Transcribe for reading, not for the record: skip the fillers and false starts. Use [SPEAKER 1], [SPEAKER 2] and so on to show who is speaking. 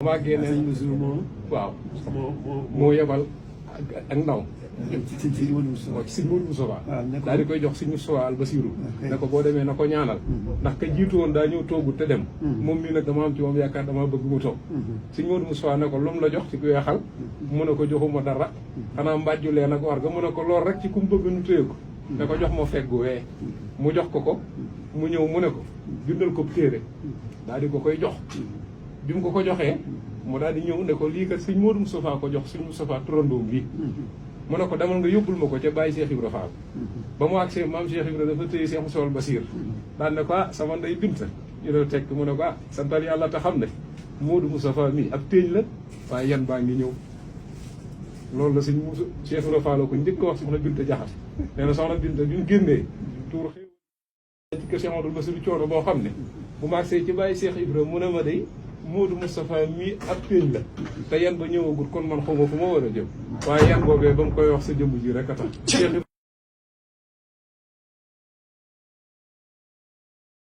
[SPEAKER 1] màggee ne waaw moo yebal ak ndaw
[SPEAKER 2] ci Sëñ Modou Moustapha
[SPEAKER 1] ci Sëñ Modou Moustapha daal di koy jox Sëñ Moustapha al Basiru ne ko boo demee na ko ñaanal ndax ka jiitu woon daa ñëw toogut te dem moom mii nag dama am ci moom yaakaar dama bëgg mu toog Sëñ Modou Moustapha ne ko lu mu la jox ci ku weexal mu ne ko joxuma dara xanaa mbàjjulee nag war ga mu ne ko lool rek ci ku mu bëgg nu téye ko ne ko jox ma feggu wee mu jox ko mu ñëw mu ne ko bindal ko téere daal di ko koy jox bi mu ko joxee mu daal di ñëw ne ko lii kat Sëñ Modou Moustapha ko jox Sëñ Moustapha turandoom bi mu ne ko demal nga yóbbul ma ko ca bàyyi Cheikh Ibra Fall ba mu agsee maam Cheikh Ibra dafa téye Cheikh Moustapha Basir daan ne ko sama ndey Binta ñu doon tekk mu ne ko santal yàlla te xam ne Modou Moustapha mi ab téeñ la waaye yan baa ngi ñëw loolu la Sëñ Cheikh Ibra Fall ko njëkk a wax soxna Binta Jaxate nee na soxna Binta bi mu génnee tuur xew ci kër Cheikh Amadou Basir coono boo xam ne bu ma agsee ci bàyyi Cheikh Ibra mu ne ma day Modou Moustapha mii ab téeñ la te yan ba ñëwagul kon man xaw ma fu ma war a jëm waaye yan boobee ba mu koy wax sa jëmm ji rek a tax